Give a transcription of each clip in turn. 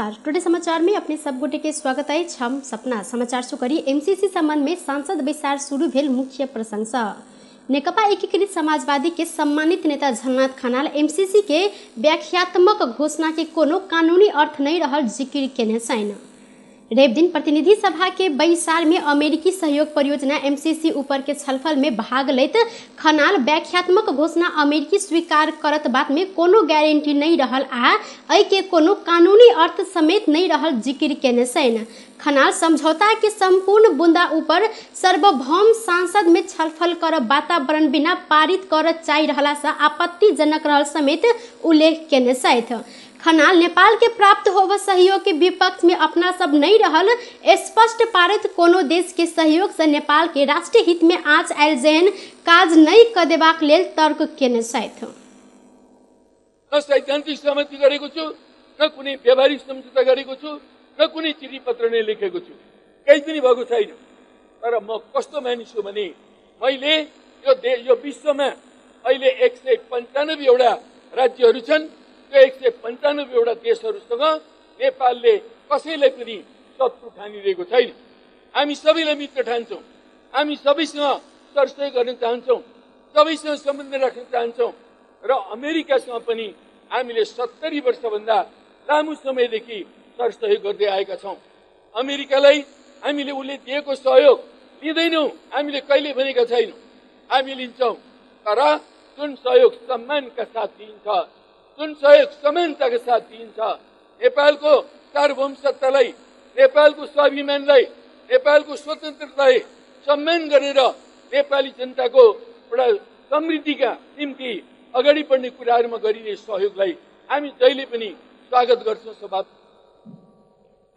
नमस्कार, टुडे समाचार में अपने सब गोटे के स्वागत है। हम सपना समाचार सुकरी एमसीसी संबंध में सांसद बैसार शुरू भेल मुख्य प्रशंसा। नेकपा एकीकृत समाजवादी के सम्मानित नेता झलनाथ खनाल एमसीसी के व्याख्यात्मक घोषणा के कोनो कानूनी अर्थ नहीं रहल जिक्र केने छनि। रवि दिन प्रतिनिधि सभा के बैसार में अमेरिकी सहयोग परियोजना एमसीसी ऊपर के छलफल में भाग लेत खनाल व्याख्यात्मक घोषणा अमेरिकी स्वीकार करत बात में कोनो गारंटी नहीं रहल आ एहि के कोनो कानूनी अर्थ समेत नहीं रहल जिक्र केने छनि। खनाल समझौता के संपूर्ण बुंदा ऊपर सार्वभौम सांसद में छलफल कर वातावरण बिना पारित कर चाहि रहला से आपत्तिजनक रहल समेत उल्लेख केने छथि। खनाल नेपाल के प्राप्त होव सहयोग के विपक्ष में अपना सब नहीं रहल स्पष्ट पारित कोनो देश के सहयोग से नेपाल के राष्ट्रीय हित में आँच आयल जेहन काज नहीं क देबाक लेल तर्क केने छथि। न सैद्धान्तिक सहमति गरेको छु, न कुनै व्यावहारिक सम्झौता गरेको छु, न कुनै चिठी पत्र नै लेखेको छु, केही पनि भएको छैन। तर म कस्तो मानिस हो भने मैले यो विश्वमा अहिले 195 वटा राज्यहरू छन्, त्यो 195 वटा देशहरूसँग नेपालले कसैलाई पनि शत्रु ठानिरहेको छैन। हामी सबैलाई मित्र ठान्छौँ, हामी सबैसँग सरसहयोग गर्न चाहन्छौँ, सबैसँग सम्बन्ध राख्न चाहन्छौँ र अमेरिकासँग पनि हामीले 70 वर्षभन्दा लामो समयदेखि सरसहयोग गर्दै आएका छौँ। अमेरिकालाई हामीले उसले दिएको सहयोग लिँदैनौँ, हामीले कहिले भनेका छैनौँ, हामी लिन्छौँ। तर जुन सहयोग सम्मानका साथ दिइन्छ, जुन सहयोग समानताका साथ दिइन्छ, नेपालको सार्वभौम सत्तालाई, नेपालको स्वाभिमानलाई, नेपालको स्वतन्त्रतालाई सम्मान गरेर नेपाली जनताको एउटा समृद्धिका निम्ति अगाडि बढ्ने कुराहरूमा गरिने सहयोगलाई हामी जहिले पनि स्वागत गर्छौँ। स्वभाव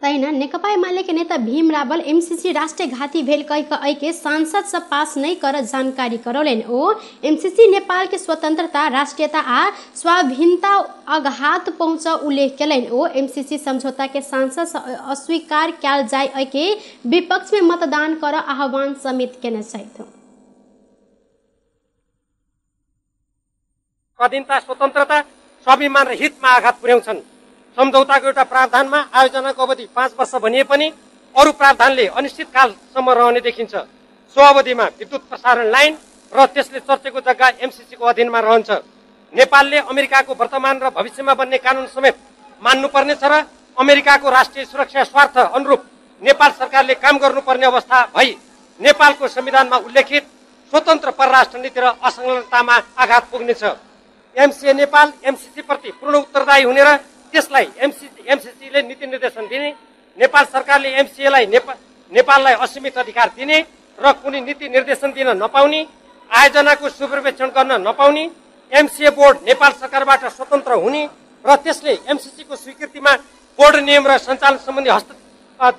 तहिना नेकपा एमाले के नेता भीम रावल एमसीसी राष्ट्रिय घाती भेल कहि क के सांसद से पास नहीं कर जानकारी करौलनि। ओ एमसीसी नेपाल के स्वतंत्रता, राष्ट्रीयता आ स्वाधीनता आघात पहुँच उल्लेख केलनि। ओ एमसीसी समझौता के सांसद से अस्वीकार कयल जाय के विपक्ष में मतदान कर आह्वान समेत केने छथि। स्वाधीनता, स्वतन्त्रता, स्वाभिमान र हितमा आघात पुर्याउँछन्। सम्झौताको एउटा प्रावधानमा आयोजनाको अवधि 5 वर्ष भनिए पनि अरू प्रावधानले अनिश्चितकालसम्म रहने देखिन्छ। सो अवधिमा विद्युत प्रसारण लाइन र त्यसले चर्चेको जग्गा एमसीसी को अधीनमा रहन्छ। नेपालले अमेरिकाको वर्तमान र भविष्यमा बन्ने कानुन समेत मान्नुपर्नेछ र अमेरिकाको राष्ट्रिय सुरक्षा स्वार्थ अनुरूप नेपाल सरकारले काम गर्नुपर्ने अवस्था भई नेपालको संविधानमा उल्लेखित स्वतन्त्र परराष्ट्र नीति र असंलग्नतामा आघात पुग्नेछ। एमसीए नेपाल एमसीसी प्रति पूर्ण उत्तरदायी हुने र त्यसलाई एमसीसीले नीति निर्देशन दिने, नेपाल सरकारले एमसीएलाई नेपाललाई असीमित अधिकार दिने र कुनै नीति निर्देशन दिन नपाउने, आयोजनाको सुपर्यवेक्षण गर्न नपाउने, एमसीए बोर्ड नेपाल सरकारबाट स्वतन्त्र हुने र त्यसले एमसीसी को स्वीकृतिमा बोर्ड नियम र सञ्चालन सम्बन्धी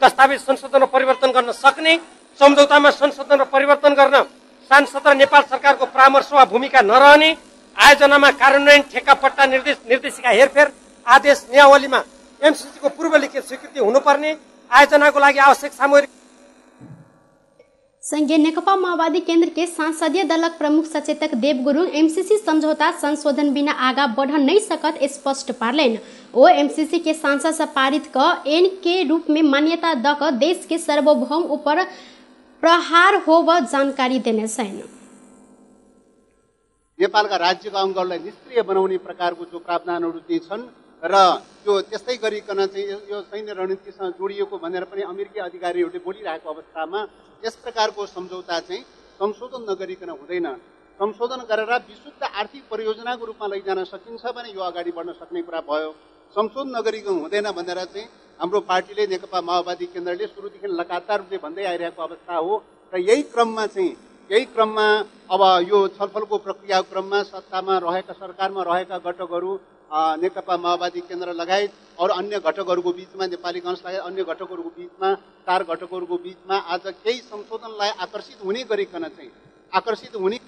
दस्तावेज संशोधन र परिवर्तन गर्न सक्ने, सम्झौतामा संशोधन र परिवर्तन गर्न सांसद र नेपाल सरकारको परामर्श वा भूमिका नरहने, आयोजनामा कार्यान्वयन ठेक्का पट्टा निर्देशिका हेरफेर आदेश नियावलीमा एमसीसी को पूर्व लिखित स्वीकृति हुनुपर्ने, आयोजनाको लागि आवश्यक सामग्री। संघीय नेकपा माओवादी केन्द्र के संसदीय दलक प्रमुख सचेतक देव गुरुङ एमसीसी समझौता संशोधन बिना आगा बढ़ नहीं सकत स्पष्ट पारलनि। ओ एमसीसी के सांसद से पारित क एन के रूप में मान्यता the क देश के सार्वभौम ऊपर प्रहार होव जानकारी देने छनि। नेपालका राज्यका अङ्गहरूलाई निष्क्रिय बनाउने प्रकारको जो प्रावधानहरू चाहिँ छन् र यो त्यस्तै गरिकन चाहिँ यो सैन्य रणनीतिसँग जोडिएको भनेर पनि अमेरिकी अधिकारीहरूले बोलिरहेको अवस्थामा यस प्रकारको सम्झौता चाहिँ संशोधन नगरिकन हुँदैन। संशोधन गरेर विशुद्ध आर्थिक परियोजनाको रूपमा लैजान सकिन्छ भने यो अगाडि बढ्न सक्ने कुरा भयो। संशोधन नगरिकन हुँदैन भनेर चाहिँ हाम्रो पार्टीले नेकपा माओवादी केन्द्रले सुरुदेखि लगातार रूपले भन्दै आइरहेको अवस्था हो र यही क्रममा अब यो छलफलको प्रक्रियाको क्रममा सत्तामा रहेका, सरकारमा रहेका घटकहरू नेकपा माओवादी केन्द्र लगायत अरू अन्य घटकहरूको बिचमा, नेपाली काङ्ग्रेस लगायत अन्य घटकहरूको बिचमा, चार घटकहरूको बिचमा आज केही संशोधनलाई आकर्षित हुने गरिकन चाहिँ आकर्षित हुने।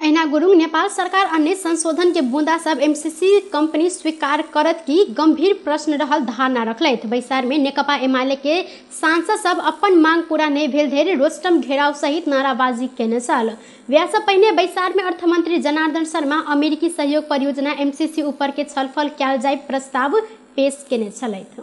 अहिना गुरुङ नेपाल सरकार अन्य संशोधन के बुंदा सब एमसीसी कंपनी स्वीकार करत की गंभीर प्रश्न रहल धारणा रखलथि। बैसार में नेकपा एमाले के सांसद सब अपन मांग पूरा नहीं भेल धरि रोस्टम घेराव सहित नाराबाजी केने छल। व्यास पहिने बैसार में अर्थमंत्री जनार्दन शर्मा अमेरिकी सहयोग परियोजना एमसीसी ऊपर के छलफल कयल जाय प्रस्ताव पेश केने छलथि।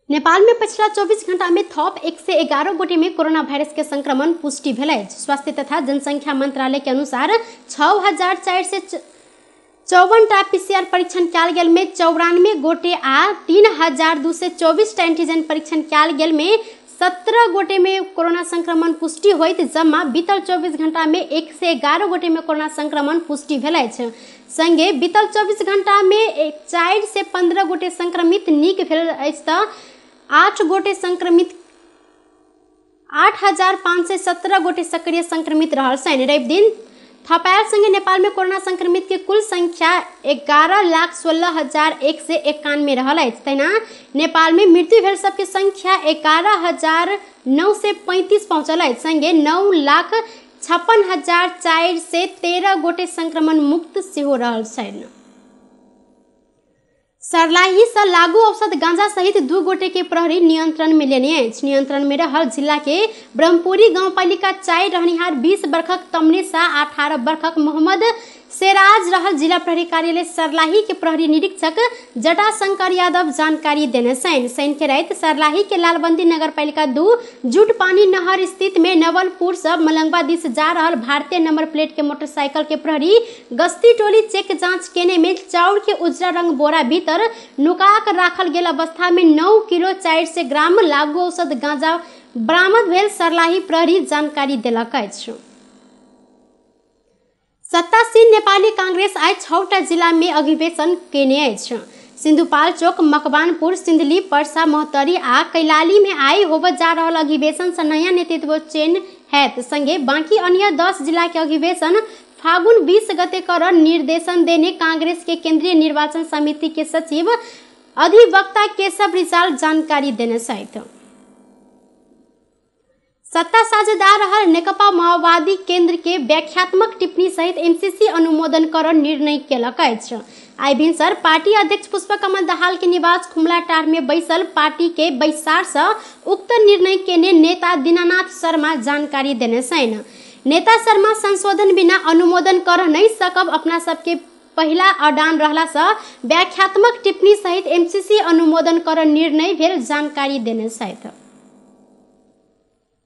नेपाल में पिछला 24 घंटा में थप 111 गोटे में कोरोना वायरस के संक्रमण पुष्टि भेल अछि। स्वास्थ्य तथा जनसंख्या मंत्रालय के अनुसार 6454 टा पीसीआर परीक्षण कयल गेल में 94 गोटे आ 3224 टा एंटीजन परीक्षण कयल गेल में 17 गोटे में कोरोना संक्रमण पुष्टि होइत जम्मा बीतल 24 घंटा में 111 गोटे में कोरोना संक्रमण पुष्टि भेल अछि। संगे बीतल 24 घंटा में 415 गोटे संक्रमित नीक भेल अछि त 8 गोटे संक्रमित 8517 गोटे सक्रिय संक्रमित रहल छनि। रवि दिन थपायल संगे नेपाल में कोरोना संक्रमित के कुल संख्या 11,16,191 रहल अछि। तहिना नेपाल में मृत्यु भेल सबके संख्या 11,935 पहुँचल अछि। संगे 9,56,413 गोटे संक्रमण मुक्त सेहो रहल छनि। सर्लाही से लागू औषध गांजा सहित 2 गोटे के प्रहरी नियंत्रण में लेने अछि। नियंत्रण में रहल जिला के ब्रह्मपुरी गांवपालिका 4 रहनिहार 20 वर्षक तमने शाह 18 वर्षक मोहम्मद सेराज रहल जिला प्रहरी कार्यालय सर्लाही के प्रहरी निरीक्षक जटाशंकर यादव जानकारी देने छनि। शनि के राति सर्लाही के लालबंदी नगरपालिका 2 जुटपानी नहर स्थित में नवलपुर से मलंगवा दिस जा रहल भारतीय नंबर प्लेट के मोटरसाइकिल के प्रहरी गश्ती टोली चेक जांच केने में चाउर के उजरा रंग बोरा भीतर नुका कर राखल गेल अवस्था में 9 किलो 400 ग्राम लागू औषध गांजा बरामद भेल सर्लाही प्रहरी जानकारी देलक अछि। सत्तासीन नेपाली कांग्रेस आइ 6टा जिला में अधिवेशन केने अछि। सिन्धुपाल्चोक, मकवानपुर, सिन्धुली, पर्सा, महोत्तरी आ कैलाली में आइ होबय जा रहल अधिवेशन से नया नेतृत्व चयन हैत। संगे बाकी अन्य 10 जिला के अधिवेशन फागुन 20 गते कर निर्देशन देने कांग्रेस के केंद्रीय निर्वाचन समिति के सचिव अधिवक्ता केशव रिजाल जानकारी देने छथि। सत्ता साझेदार रहल नेकपा माओवादी केंद्र के व्याख्यात्मक टिप्पणी सहित एमसीसी अनुमोदन कर निर्णय केलक अछि। आइ भिनसर पार्टी अध्यक्ष पुष्पकमल दाहाल के निवास खुमलाटार में बैसल पार्टी के बैसार से उक्त निर्णय केने नेता दीनानाथ शर्मा जानकारी देने छनि। नेता शर्मा संशोधन बिना अनुमोदन कर नहीं सकब अपना सबके पहिला अडान रहला से व्याख्यात्मक टिप्पणी सहित एमसीसी अनुमोदन कर निर्णय भेल जानकारी देने छथि।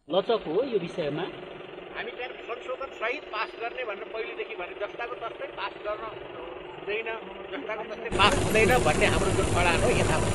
लचक हो यो विषयमा हामी चाहिँ संशोधन सहित पास गर्ने भनेर पहिलेदेखि भने जस्ताको तस्तै पास गर्न हुँदैन, जस्ताको तस्तै पास हुँदैन भन्ने हाम्रो जुन अडान हो यथावत।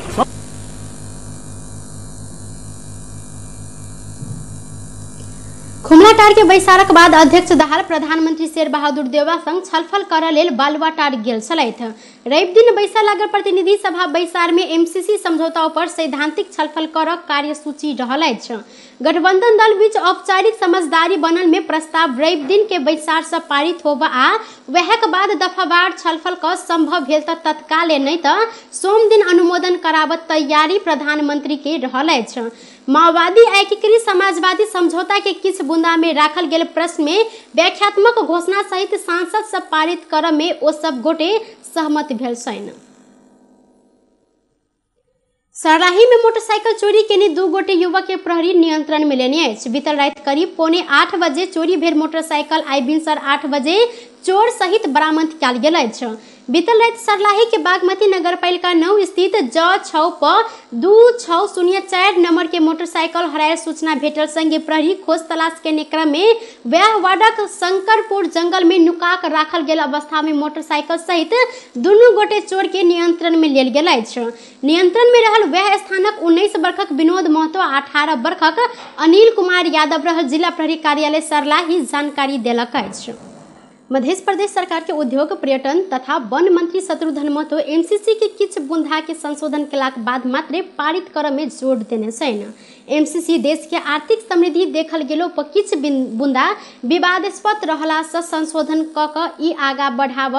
खुमलाटार के बैसारक बाद अध्यक्ष दाहाल प्रधानमंत्री शेरबहादुर देउवा संग छलफल कर लेल बालुवाटार गेल छलथि। रवि दिन बैसा लागल प्रतिनिधि सभा बैसार में एमसीसी समझौता पर सैद्धांतिक छलफल कर कार्यसूची रहल अछि। गठबंधन दल बीच औपचारिक समझदारी बनल में प्रस्ताव रवि दिन के बैसार से पारित होब आ वह के बाद दफावार छलफल क संभव भेल त तत्काले नहीं त सोम दिन अनुमोदन कराबत तैयारी प्रधानमंत्री के रहल अछि। माओवादी एकीकृत समाजवादी समझौता के किछु बुंदा में राखल गेल प्रश्न में व्याख्यात्मक घोषणा सहित सांसद सब पारित कर में ओ सब गोटे सहमत भेल छनि। सर्लाही में मोटरसाइकिल चोरी केने 2 गोटे युवक के प्रहरी नियंत्रण में लेने अछि। बीतल राति करीब 7:45 बजे चोरी भेल मोटरसाइकिल आइ भिनसर 8 बजे चोर सहित बरामद कयल गेल अछि। बीतल राति सर्लाही के बागमती नगरपालिका 9 स्थित ज 6 प 2604 नंबर के मोटरसाइकिल हरायल सूचना भेटल संगे प्रहरी खोज तलाश के क्रम में वह वार्डक शंकरपुर जंगल में नुका कर राखल गेल अवस्था में मोटरसाइकिल सहित दुनू गोटे चोर के नियंत्रण में लेल गेल अछि। नियंत्रण में रहल वह स्थानक 19 वर्षक विनोद महतो 18 वर्षक अनिल कुमार यादव रहल जिला प्रहरी कार्यालय सर्लाही जानकारी देलक अछि। मध्य प्रदेश सरकार के उद्योग पर्यटन तथा वन मंत्री शत्रुघ्न महतो एमसीसी के किछु बुंदा के संशोधन केलाक बाद मात्रे पारित कर में जोर देने छनि। एमसीसी देश के आर्थिक समृद्धि देखल गेलो पर किछु बुंदा विवादास्पद रहला से संशोधन क क ई आगा बढ़ाव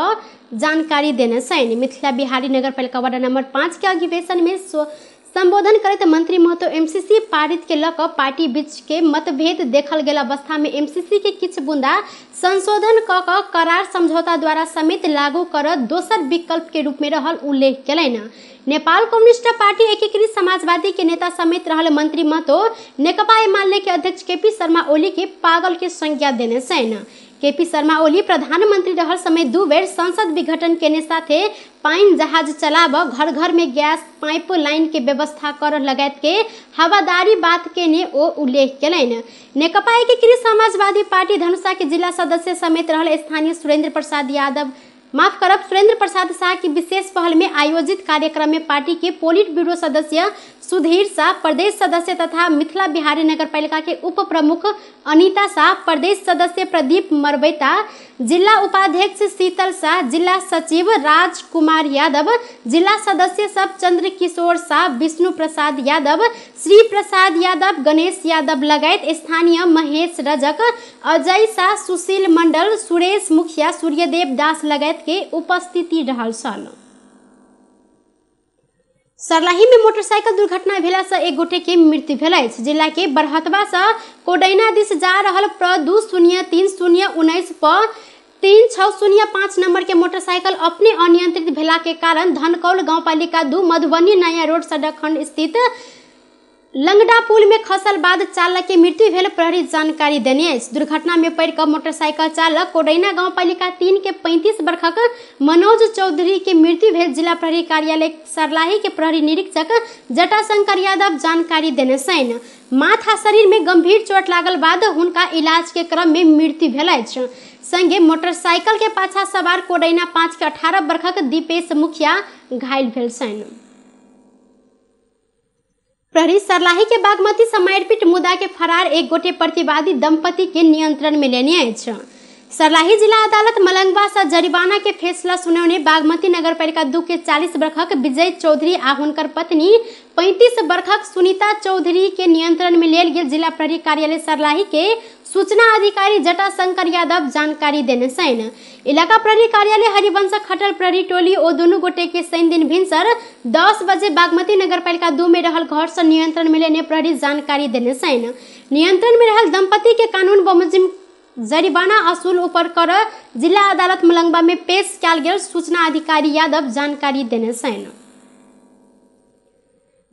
जानकारी देने छनि। मिथिला बिहारी नगरपालिका वार्ड नंबर 5 के अधिवेशन में संबोधन करैत मंत्री महतो एमसीसी पारित के लऽ कऽ पार्टी बीच के मतभेद देखल गेल अवस्था में एमसीसी के किछु बुंदा संशोधन क कऽ करार समझौता द्वारा समेत लागू कर दोसर विकल्प के रूप में रहल उल्लेख केलनि। नेपाल कम्युनिस्ट पार्टी एकीकृत समाजवादी के नेता समेत रहल मंत्री महतो नेकपा एमाले के अध्यक्ष केपी शर्मा ओली के पागल के संज्ञा देने छनि। केपी शर्मा ओली प्रधानमंत्री रहल समय 2 बेर संसद विघटन केने साथे पाइन जहाज चलाब, घर घर में गैस पाइप लाइन के व्यवस्था कर लगायत के हवादारी बात केने ओ उल्लेख केलनि। नेकपा एकीकृत समाजवादी पार्टी धनुषा के जिला सदस्य समेत रहल स्थानीय सुरेंद्र प्रसाद शाह की विशेष पहल में आयोजित कार्यक्रम में पार्टी के पोलिट ब्यूरो सदस्य सुधीर शाह, प्रदेश सदस्य तथा मिथिला बिहारी नगरपालिका के उप प्रमुख अनिता शाह, प्रदेश सदस्य प्रदीप मरबैता, जिला उपाध्यक्ष शीतल शाह, जिला सचिव राजकुमार यादव, जिला सदस्य सब चंद्र किशोर शाह, विष्णु प्रसाद यादव, श्री प्रसाद यादव, गणेश यादव लगायत स्थानीय महेश रजक, अजय शाह, सुशील मंडल, सुरेश मुखिया, सूर्यदेव दास लगायत के उपस्थिति रहल छल। सर्लाही में मोटरसाइकिल दुर्घटना भेला से एक गोटे के मृत्यु भेल अछि। जिला के बरहतवा से कोडैना दिस जा रहल प्र 203019 प 3605 नंबर के मोटरसाइकिल अपने अनियंत्रित भेला के कारण धनकौल गांवपालिका 2 मधुबनी नया रोड सड़क खंड स्थित लंगडा पुल में खसल बाद चालक के मृत्यु भेल प्रहरी जानकारी देने अछि। दुर्घटना में पड़ि कऽ मोटरसाइकिल चालक कोडैना गांवपालिका 3 के 35 वर्षक मनोज चौधरी के मृत्यु भेल जिला प्रहरी कार्यालय सर्लाही के प्रहरी निरीक्षक जटाशंकर यादव जानकारी देने छनि। माथ आ शरीर में गंभीर चोट लागल बाद हुनका इलाज के क्रम में मृत्यु भेल अछि। संगे मोटरसाइकिल के पाछा सवार कोडैना 5 के 18 वर्षक दीपेश मुखिया घायल भेल छनि। प्रहरी सर्लाही के बागमती से मारपीट मुद्दा के फरार एक गोटे प्रतिवादी दंपति के नियंत्रण में लेने अछि। सर्लाही जिला अदालत मलंगवा से जरिमाना के फैसला सुनौने बागमती नगरपालिका 2 के 40 वर्षक विजय चौधरी आ हुनकर पत्नी 35 वर्षक सुनीता चौधरी के नियंत्रण में लेल गेल जिला प्रहरी कार्यालय सर्लाही के सूचना अधिकारी जटाशंकर यादव जानकारी देने छनि। इलाका प्रहरी कार्यालय हरिवंश खटल प्रहरी टोली ओ दुनू गोटे के शनि दिन भिनसर 10 बजे बागमती नगरपालिका 2 में रहल घर से नियंत्रण में लेने प्रहरी जानकारी देने छनि। नियंत्रण में रहल दंपति के कानून बमोजिम जरिमाना असूल ऊपर कर जिला अदालत मलंगवा में पेश कयल गेल सूचना अधिकारी यादव जानकारी देने छनि।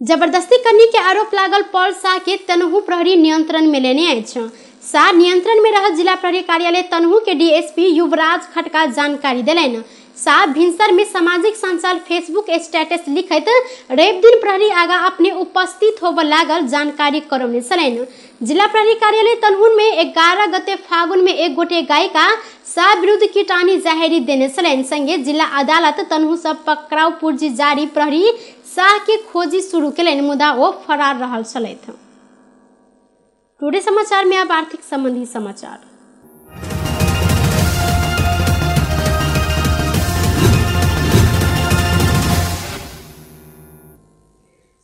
जबरदस्ती करने के आरोप लागल पॉल शाह के तनहु प्रहरी नियंत्रण में लेने अछि। शाह नियंत्रण में रहल जिला प्रहरी कार्यालय तनहु के डीएसपी युवराज खटका जानकारी देलनि। शाह भिनसर में सामाजिक संचार फेसबुक स्टेटस लिखैत रवि दिन प्रहरी आगा अपने उपस्थित होबय लागल जानकारी करौने छलनि। जिला प्रहरी कार्यालय तनहुन में 11 गते फागुन में एक गोटे गायिका शाह विरुद्ध किटानी जाहेरी देने छलनि। संगे जिला अदालत तनहु से पकड़ाव पुर्जी जारी प्रहरी शाह के खोजी शुरू केलनि, मुदा ओ फरार रहल छलथि। टुडे समाचार में अब आर्थिक संबंधी समाचार।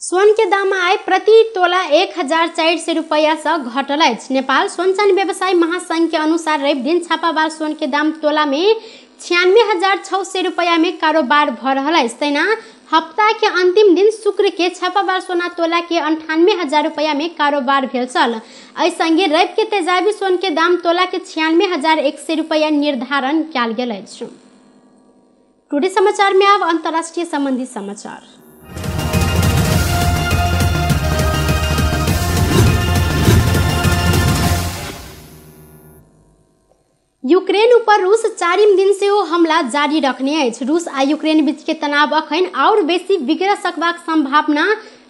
सोन के दाम आइ प्रति तोला 1400 रुपया से घटल अछि। नेपाल सोन चानी व्यवसायी महासंघ के अनुसार रवि दिन छापावार सोन के दाम तोला में 96,600 रुपया में कारोबार भ रहल अछि। तहिना हप्ता के अंतिम दिन शुक्र के छापावार सोना तोला के 98,000 रुपया में कारोबार भेल छल। एहि संगे रवि के तेजाबी सोन के दाम तोला के 96,100 रुपया निर्धारण कयल गेल अछि। टुडे समाचार में अब अंतर्राष्ट्रीय संबंधी समाचार। यूक्रेन ऊपर रूस 4 दिन से हमला जारी रखने अछि। रूस आ यूक्रेन बीच के तनाव अखन और बेसी बिगड़ सकबाक संभावना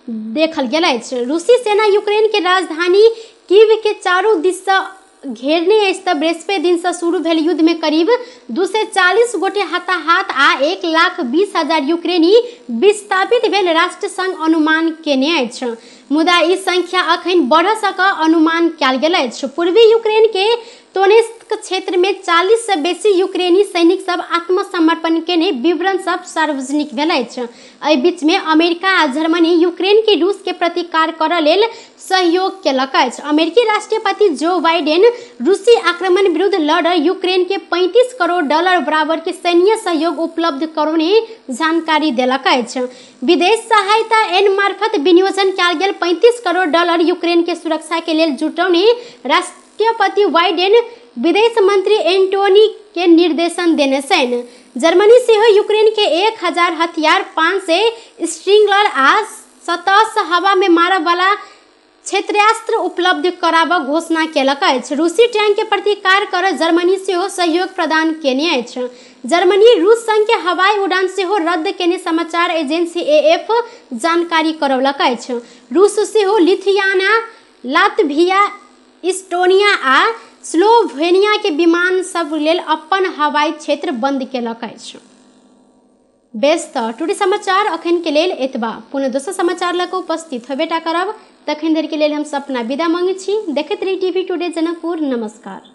देखल गेल अछि। रूसी सेना यूक्रेन के राजधानी कीव के चारू दिस से घेरने अछि त बृहस्पति दिन से शुरू भेल युद्ध में करीब 240 गोटे हताहत आ 1,20,000 यूक्रेनी विस्थापित भेल राष्ट्र संघ अनुमान केने अछि। मुदा ई संख्या अखन बढ़ सक अनुमान कयल गेल अछि। पूर्वी यूक्रेन के दोनेत्स्क क्षेत्र में 40 से बेसी यूक्रेनी सैनिक सब आत्मसमर्पण केने विवरण सब सार्वजनिक भेल अछि। एहि बीच में अमेरिका आ जर्मनी यूक्रेन के रूस के प्रतिकार करऽ लेल सहयोग केलक अछि। अमेरिकी राष्ट्रपति जो बाइडेन रूसी आक्रमण विरुद्ध लड़ यूक्रेन के 35 करोड़ डॉलर बराबर के सैन्य सहयोग उपलब्ध करौने जानकारी देलक अछि। विदेश सहायता एन मार्फत विनियोजन कयल गेल 35 करोड़ डॉलर यूक्रेन के सुरक्षा के लेल जुटौने राष्ट्रपति बाइडेन विदेश मंत्री एंटोनी के निर्देशन देने छनि। जर्मनी सेहो यूक्रेन के 1000 हथियार, 500 स्ट्रिंगलर आ सतह से हवा में मारय वाला क्षेत्रास्त्र उपलब्ध कराबऽ घोषणा केलक अछि। रूसी टैंक के प्रतिकार कर जर्मनी सेहो सहयोग प्रदान केने अछि। जर्मनी रूस संघ के हवाई उड़ान सेहो रद्द केने समाचार एजेंसी एएफ जानकारी करौलक अछि। रूस सेहो लिथुआनिया, लातविया, इस्टोनिया आ स्लोवेनिया के विमान सब लेल अपन हवाई क्षेत्र बंद केलक अछि। बेस त टुडे समाचार अखन के लेल एतबा। पुनः दोसर समाचार लऽ कऽ उपस्थित होबेटा करब। तखन धरि के लेल हम सपना विदा मांगै छी। देखैत रही टीवी टुडे जनकपुर। नमस्कार।